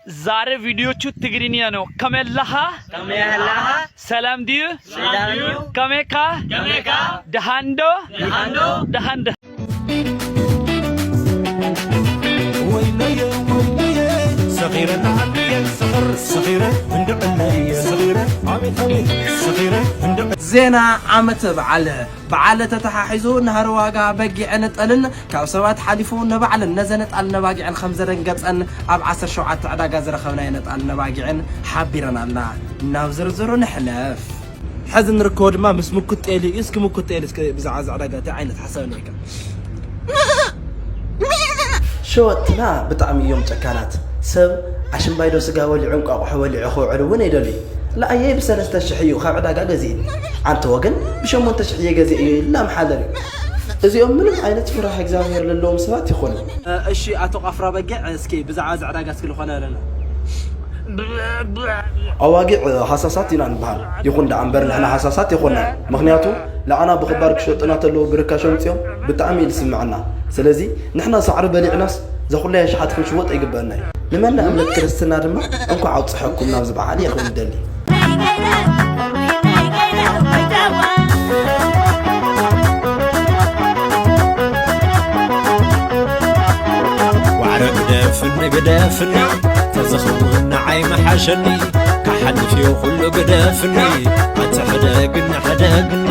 ዛሬ ቪዲዮቹ ትግርኛ ነው። ከመይ ኣለኻ? ከመይ ኣለኻ? ሰላም ድዩ? ሰላም ድዩ? ከመይካ? ከመይካ? ደሃንዶ? ደሃንዶ? ደሃንዶ። ወይለየ ወይለየ ሰኺረ ንዓንድየ ሰኽር ሰኺረ እንድዕለየ ሰኺረ ኣቤት ኣቤት ሰኺረ እንድዕ ዜና ዓመተ በዓል። በዓል ተተሓሒዙ ናህሪ ዋጋ በጊዕን ጠልን ካብ ሰባት ሓሊፉ ንባዕልን ነዘን ጠልን ኣባጊዕን ከም ዘደንገጸን ኣብ ዓሰርተ ሸውዓተ ዕዳጋ ዝረኸብናየን ጠልን ኣባጊዕን ሓቢረናልና። ናብ ዝርዝሩ ንሕለፍ። ሕዚ ንርከቦ ድማ ምስ ምኩት ጤል እዩ። እስኪ ምኩት ጤል እስኪ ብዛዕባ እዚ ዕዳጋ እንታይ ዓይነት ሓሳብ እኒኤካ? ሸወጥትና ብጣዕሚ እዮም ጨካናት። ሰብ ኣሽምባይዶ ስጋ በሊዑ እንቋቑሖ በሊዑ ክውዕል እውን ኣይደልዩ። ለኣየይ ብሰለስተ ሽሕ እዩ ካብ ዕዳጋ ገዚእኒ። ኣንተ ወገን ብሸሞንተ ሽሕ እየ ገዚኤዮ ኢሉ እናመሓለል እዩ። እዚኦም ምንም ዓይነት ፍርሃ እግዚኣብሔር ለለዎም ሰባት ይኾኑ። እሺ ኣቶ ቃፍራ በጊዕ እስኪ ብዛዕባ እዚ ዕዳጋ እስኪ ዝኾነ ኣለና። ኣዋጊዕ ሃሳሳት ኢና ንበሃል። ይኹን ደኣ እምበር ንሕና ሃሳሳት ኣይኮናን። ምኽንያቱ ንዓና ብኽባር ክሸጡና ተለዉ ብርካሽ ኣምጺኦም ብጣዕሚ እዩ ዝስምዐና። ስለዚ ንሕና ሳዕሪ በሊዕናስ እዛ ኩላ ኣሽሓት ክንሽወጥ ኣይግበአና እዩ። ንመላእ እምነት ክርስትና ድማ እንኳዕ ኣብፀሐኩም ናብዚ በዓል እየ ክብል እደሊ። ዋዕሮ ግደፍኒ ግደፍኒ ተዝኸውን ንዓይ ምሓሸኒ። ክሓልፍ እዩ ኩሉ ግደፍኒ ኣቲ ሕደግኒ ሕደግኒ።